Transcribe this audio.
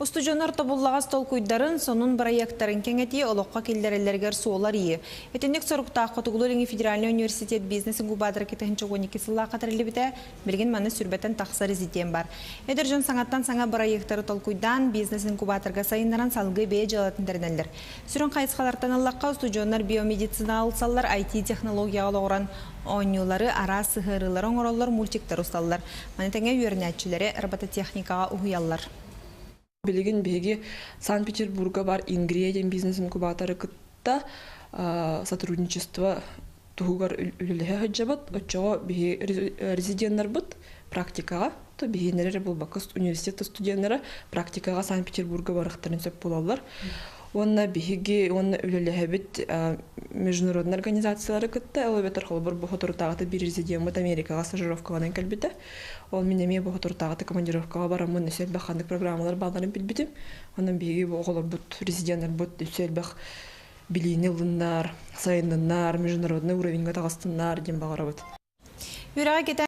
Устудьуоннар тобуллаҕас толкуйдарын, сонун бырайыактарын кэҥэтии, олоххо киллэрэллэригэр суол арыйыы. Итинник соруктаах Хотугулуу-Илиҥҥи федеральнай университет бизнес-инкубатора 2012 сыллаахха тэриллибитэ, билигин манна сүүрбэттэн тахса резидент бар. Эдэр дьон саҥаттан саҥа бырайыактары толкуйдаан, бизнес-инкубаторга сайыннаран салгыы бэйэ дьыалатын тэринэллэр. Сүрүн хайысхалартан ыллахха, устудьуоннар биомедицина ылсаллар, IT-технологияҕа олоҕуран оонньуулары, араас сыһыарыылары оҥороллор, мультиктары усталлар. Маны тэҥэ үөрэнээччилэри робототехникаҕа уһуйаллар. Билигин биһиги Санкт-Петербурга бар Ингрия диэн бизнес-инкубаторы кытта сотрудничество туһугар үлэлэһэ сылдьабыт. Оччоҕо биһи резиденнарбыт практикаҕа, то биһиэннэрэ эрэ буолбакка университет студеннара практикаҕа Санкт-Петербурга барыахтарын сөп буолаллар. Уонна биһиги уонна үлэлэһэбит международный организациялары кытта, ол эбэтэр холобур бу соторутааҕыта биир резидеммыт Америкаҕа стажировкаланан кэлбитэ. Ол мин эмиэ бу соторутааҕыта командировкаҕа бараммын өссө элбэх ханнык программалар баалларын билбитим. Онон биһиги бу оҕолорбут, резиденнэрбут өссө элбэх билиини ылыннар, сайынныннар, международный уровеньга таҕыстыннар диэн баҕарабыт. Үөрэҕи кэтэ